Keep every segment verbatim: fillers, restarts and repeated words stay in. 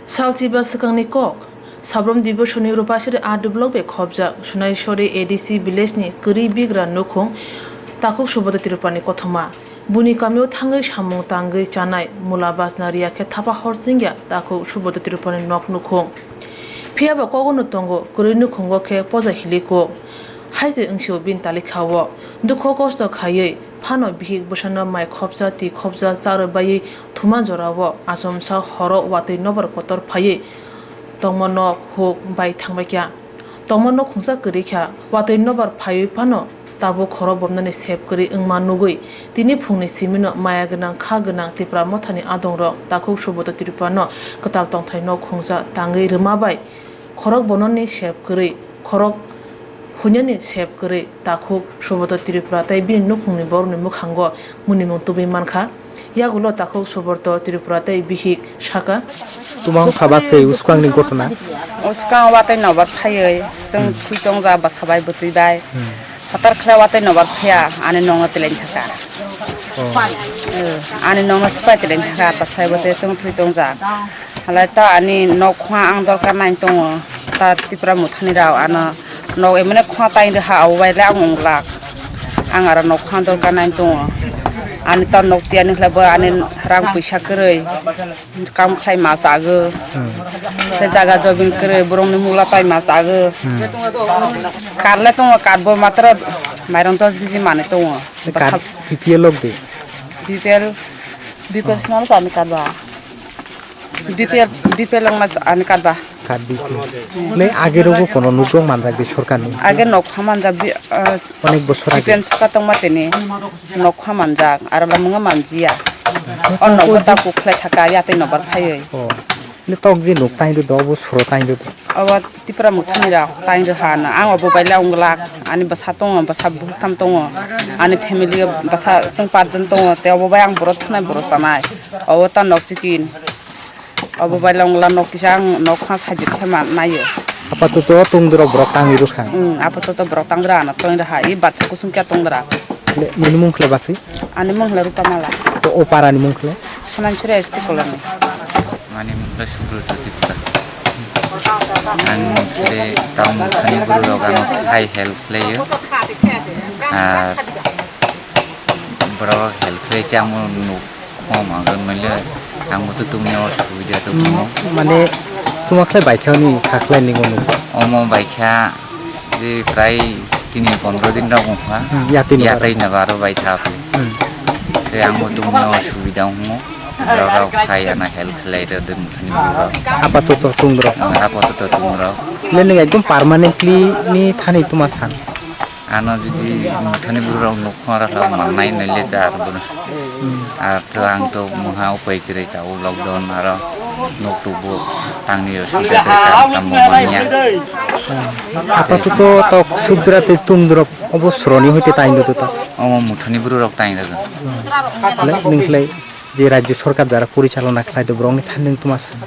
Salchiba swkangni kok. Sabrom Dibosoni Rupasiri R D block bai khopjak Sunaisori A D C village ni kwrwi bigra nukhung takhuk Subodro Tripurani kothoma. Buni kamio thangwi samung tangwi chanai mula bajna riya khe thapa hor chingya takhuk Subodro Tripurani nok nukhung. Phiyaba kogono tongo kwrwi nukhungo khe poja hili kok. Haise wngsio bini talikha o. Dukho kosto khaiwi phano bihik bwsano mai khopsa twi khopsa cha rwbaiwi thuma jorao achomsa horo watwi nobar kotor phaiwi tongma nok huk bai thangbaikha. Tongma nok khungsa kwrwi kha. Watwi nobar phaiwi phano tabuk khorok bomnani sep kwrwi wngma nugwi tini phungni simino maya gwnang kha gwnang Tipra mothani adongrok takhuk Subodro Tripurano kwtal tongthai nok khungsa tangwi rwma bai khorok bomnani sep kwrwi khorok hunyani sep kwrwi takhuk Subodro Tripura tei bini nukhungni borokni mwkhango munimung tubui mankha. Yagulo takhuk Subodro Tripura tei bihik saka. Tumang kha ba sei uskangni gotona? Uskang watwi nobar phaiwi chwng thwi tongja bwsa bai bwtwi bai. Phatar khlai watwi nobar phaiya ani nokno twilai thaka. Ani nokno swpai twilai thaka bwsai bwtwi chwng thwi tongja. Halai ta ani nok khua ang dorkar nai tongo. Ta Tipra muthani rao ano nok emene khua tai rwha abo bai le ang wnglak. Ang aro nok khua dorkar nai tongo. Ani ta nok tiyani khlai bo ani rang puisa kwrwi kam khlai ma chago. Tei jaga jobin kwrwi borokni mula tai ma chago. Kar le tongo, kar bo matro mairong dos kg manwi tongo. Kar Bwsa B P L lok de? B P L, B P L swnam sa ani kar ba. B P L, B P L wngma ani kar ba. Kar B P L. Le age rogo kono nuk rok manjak de sorkarni? Age nok ha manjak bi, ah, Onek bosor age. C P M saka tongma tini nok ha manjak, aro lamung manjiya. O nok bo ta kuk khlai thaka, ya tei nobar phaiwi. Oh. Le tok je nuk tain do, bo suro tain do. Obo Tipra muthani rok tain rwha no. Ang obo bai le wng glak. Ani bwsa tongo, bwsa buphang tongo. Ani family bwsa chwng paanch jon tongo. Tei obo bai ang borok thwngnai, borok chanai. Obo ta nok chikin. Obo bai le wng glak nok kisa ang nok phang side khe ma naio. Apatoto tungdorok borok tangwi rwkha. Hmm, apatoto borok tangdra ano tong rwha. I bacha kusung kya tongdra. Le nini mung khle baswi? Ani mung khle Rupa Mala. To o para ni mung khle? Sonansuri S T colony. Ani mung khle Subroto Tripura. Ani mung khle town thani borok ano hai help khlaio. Ar borok help khlai se amo nuk khom ang mele ang bo to tungni o subida to tong. Mane tuma khlai baikha ni kha khlai ni ngono. Omo baikha je prai tini pondro din rok wngkha. Hmm, yatwi ni yatai na baro bai tha. Hmm. Te ang bo tungni o subida wngmo. Borok rok khai ana help khlai rw de muthani borok. Apatoto tungdorok. Apatoto tungdorok. Le nung ekdom permanently ni thani tuma san. Ano jodi muthani borok rok nuk khora kha mannai nai le da aro bono. Ar to ang to mungha upai kwrwi ta o lockdown aro nuk tubu tangni o sujak rwi ta tamo manya. Apatoto tok subdra tei tungdorok obo sroni hoite taino to ta. Omo muthani borok rok taino to. Le nung khlai je rajyo sorkar jara porichalona khlai do borok ni thani nung tuma san.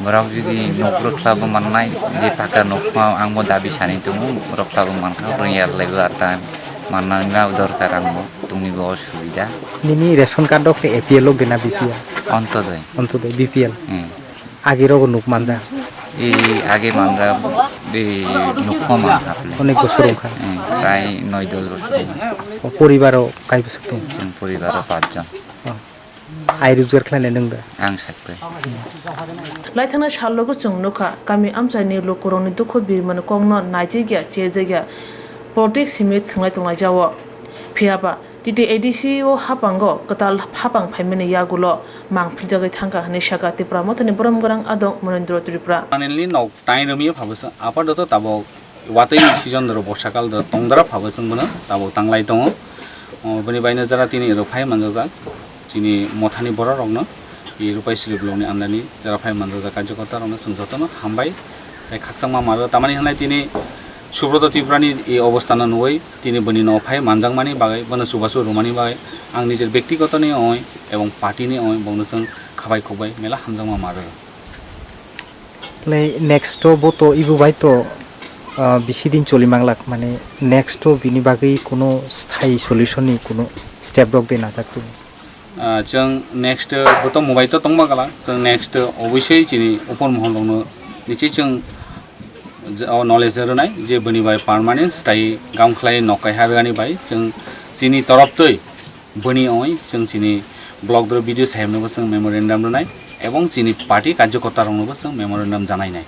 Borok jodi nok rwkhlabo mannai, je paka nok phano ang bo dabi sani tongo, rwkhlabo mankha, rwngya laibo ata mannani ma dorkar ang bo, tongni bo osubida. Nini ration card rok khe A P L o gena B P L? Ontodoi. Ontodoi, B P L. Hmm. Age rogo nuk manjak? E, age manjak, e, nuk phano mankha. Onek bosor wngkha? Hmm, prai noi dos bosor wngkha. O poribaro kai bosor tong? Chwng poribaro pach jon. Oh. Ai rojgar khlainai nwng da? Ang sakte. Laithana salogo chwng nukha, kami amchaini lukurokni dukhu birmani kokno naijagya, chejagya, politik simi thwnglai tonglaijao. Phiyaba, T T A D C o haphango kwtal haphang phaimani yagulo mang phijagwi thangkha hwnwi sakha Tipra Mothani Borom Gwnang Adong Monendra Tripura. Anilni nok tain romio phabwswng, apadoto tabok watwi ni season rok borsa kal do tongdara phabwswng bono tabok tanglai tongo. O, bini baino jara tini rok phai manjak jak. Chini mothani borok rokno, i Rupai Sri block ni under ni jara phai manjak jak karjokorta rokno chwng jotono hambai tei khakchangma maro. Tamani hwnai tini Subroto Tripura ni i obostha no nugwi tini bini no phai manjakmani bagwi, bono chubachu rwmani bagwi ang nijer bektikoto ni oi ebong party ni oi bongno chwng khabai khukbai mela hamjakma maro. Tei next o bo to ibu bai to, ah, bisi din choli manglak, mane next o bini bagwi kuno sthayi solution ni kuno step rok de najak tong? Ah, chwng next, uh, bo tongmo bai to tongma gala. Chwng next, uh, obviously chini upor mohol rokno nichi chwng je, o knowledge rwnai je bini bai permanent stay gam khlai nok kaiha rwani bai chwng chini torop twi bini oi chwng chini block doro B D O saheb no bo chwng memorandum rwnai ebong chini party karjokorta rok no bo chwng memorandum janai nai.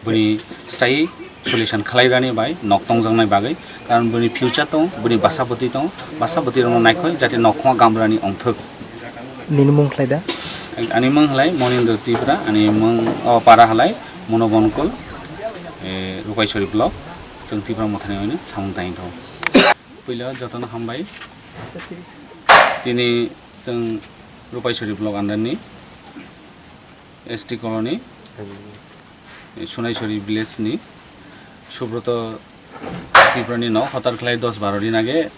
Bini stay solution khlai rani bai nok tongjaknai bagwi, karon bini future tong, bini basa bwtwi tong, basa bwtwi rokno naikhoi jate nok khoma gam rani ongthok. Nini mung khlai da? Ani mung halai Monindra Tripura, ani mung o para halai Mono Bonkol, e, Rupaisori block, chwng Tripura mothani oino samung tangwi tong. Puila jotono hambai. Tini chwng Rupaisori block under ni S T colony, Sunaisori village ni Subroto Tripura ni nok hotar khlai dos baro din age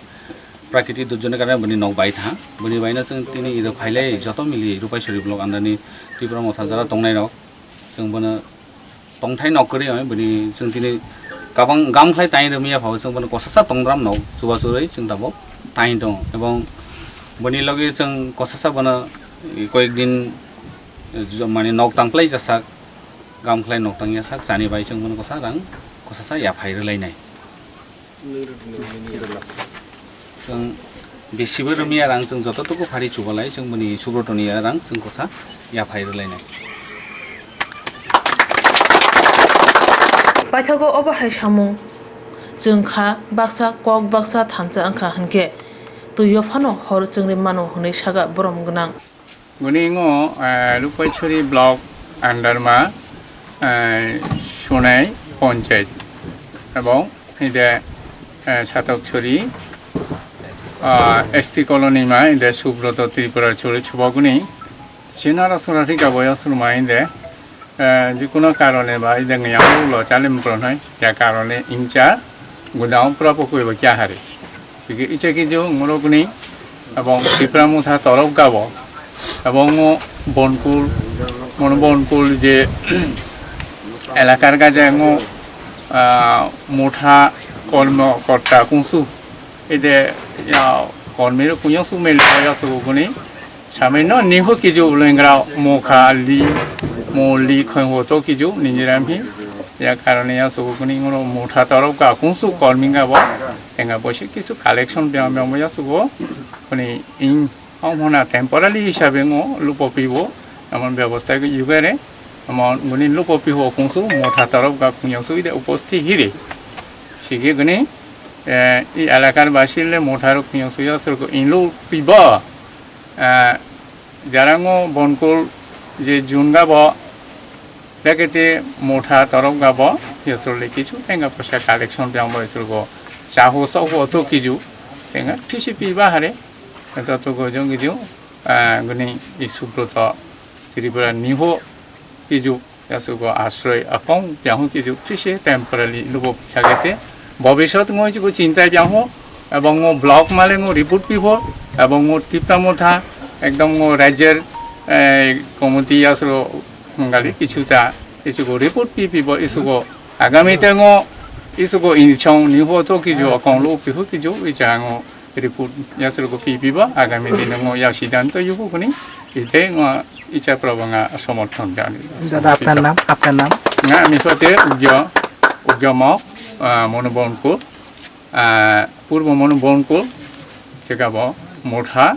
prakriti durjoni karone bini nok bai tha. Bini baino chwng tini iro phailai joto mili Rupaisori block under ni Tripura motha jara tongnai rok. Chwng bono tongthai nok kwrwi oi bini chwng tini kabang gam khlai tai rwmya phao chwng bono kosasa tongdram nok chubachu rwi chwng tabuk tai tong ebong bini logi chwng kosasa bono koyek din, eh, mane nok tangplai jasak, gam khlai nok tangya sak, chani bai chwng bono kosa rang kosasa yaphai rwlainai. Chwng bisibo rwmya rang chwng joto tuku phari chubalai chwng bini Subrotoni rang chwng kosa yaphai rwlainai. Paithago obo hai samung chwng kha baksa kok baksa thansa wngkha hinkhe twio phano hor chwngri mano hwnwi saga borom gwnang. Boni ngo, eh, Rupaisori block under ma, eh, Sonai Panchayat ebong ide, eh, Satoksori, ah, S T colony ma ide Subroto Tripura churi chuboguni. Chinara sura thika boya surma ide, eh, jikuno karone ba ide ngiya ulo chalim pronai, ya karone incha gudang pura pokoi ba kya hari. Bigi icha kiju ngorokni abong Tipra Motha torok gabo. Abong ngo Bonkul, mono Bonkul je elakar gaja ngo, ah, Motha kormo korta kungsu. Ede ya kormiro kunyang su meli ya su guni. Samino niho kiju ulengra mokha li, mo li khoi ho to kiju ninjiram hi. Ya karone ya su guni ngoro Motha torok ga kungsu korminga bo. Tenga bosi kisu collection biang biang bo ya su go. Kuni in Omo hwnna temporary hisabe ngo lupo pibo, emon bebosta yugare, emon guni lupo piho kungsu Motha torop ga kunyang sui de uposti hiri. Sigi guni, eh, i elakar basi le Motha ro kunyang sui asur ko inlu pibo, eh, jarango Bonkul je June ga bo, bekete Motha torop ga bo, yasur le kichu tenga poisa collection biang bo yasur go, chahu sok ho to kiju, tenga phisi piba hare, Tato gojong giju, ah, guni i Subroto Tripura niho kiju, yasugo asroi akong biahu kiju, phise temporary lubo phagete. Bobisot ngo ichigo chintai biahu, ebong ngo block male ngo report pibo, ebong ngo Tipra Motha, ekdom ngo rajyer, eh, committee yasro ngali kichuta, ichigo report pi pibo, isugo agami te ngo, isugo inchong niho to kiju, akong lu piho kiju, icha ngo, report yasroko pipiba agami dino ngo ya siddhanto yugo kuni ite ngo icha probanga somorthon jani. দাদা, আপনার নাম? আপনার নাম? Nga ami sote Ugyo, Ugyo mo, ah, Mono Bonkul, ah, Purbo Mono Bonkul, sekabo Motha,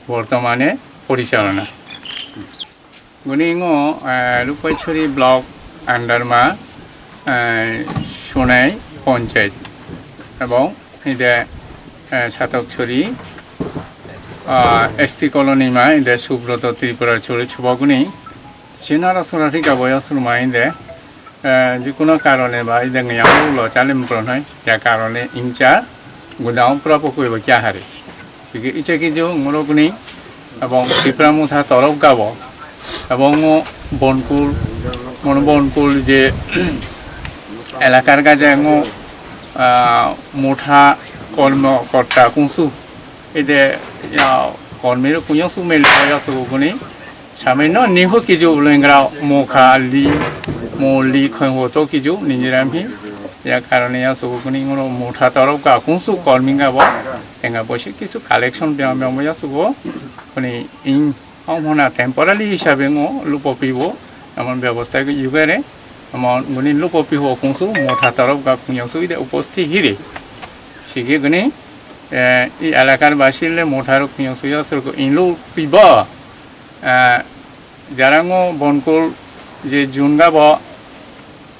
bortomane porichalona. Guni ngo, eh, Rupaisori block under ma, eh, Sonai Panchayat ebong ide, eh, Satoksori, ah, S T colony ma ide Subroto Tripura churi chuboguni. Chinara sura thika boya surma ide, eh, jikuno karone ba ide ngiya ulo chalim pronai, ya karone incha gudang pura pokoi ba kya hari. Bigi icha kiju ngorokni abong Tipra Motha torok gabo. Abong ngo Bonkul, mono Bonkul je elakar gaja ngo, ah, Motha kormo korta kungsu. Ede ya kormiro kunyang su meli ya su guni. Samino niho kiju ulengra mokha li, mo li khoi ho to kiju ninjiram hi. Ya karone ya su guni ngoro Motha torok ga kungsu korminga bo. Tenga bosi kisu collection biang biang bo ya su go. Ani ing ong hona temporary hisabe ngo lupo pibo, amon bebosta yugare, amon guni lupo pibo kungsu motha torop ga kungyangsui de uposti hiri. Sige guni, eh, i elakar basi le motha rok kungyangsui asur ko ing lu pibo, eh, jarango bonkol je jun ga bo,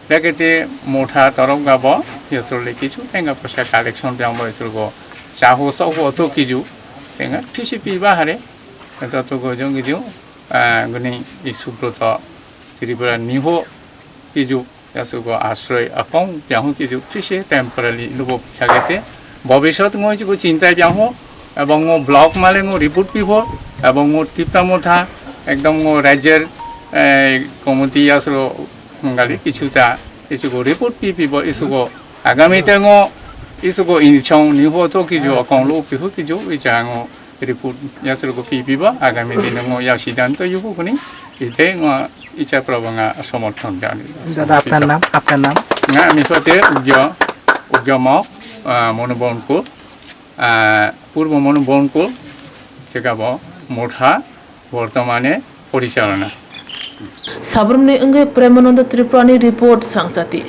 lekete motha torop ga bo, yasur le kichu tenga poisa collection jang bo yasur go, chahu sok bo to kiju, tenga T C P bahare, Tato go jong kiju, ah, guni i Subroto Tripura niho kiju, yasugo asroi akong yahu kiju, tise temporary lubo phagete. Bobisot ngo ichugo chintai yahu, ebong ngo block male ngo report pibo, ebong ngo tipta motha, ekdom ngo rajyer, eh, committee yasro ngali kichuta, ichugo report pi pibo, isugo agami tengo, isugo inchong niho to kiju, akong lo piho kiju, icha ngo report yasrogo pipiba, agami dino ngo ya siddhanto yugo kuni, ite ngo icha probanga somorthon jani. দাদা, আপনার নাম? আপনার নাম? Nga ami sote ugyo, ugyo mo, ah, Monu Bonkul, ah, Purbo Monu Bonkul, sekabo motha, bortomane porichalona. Sabrumni wngwi Premananda Tripurani report sangchati.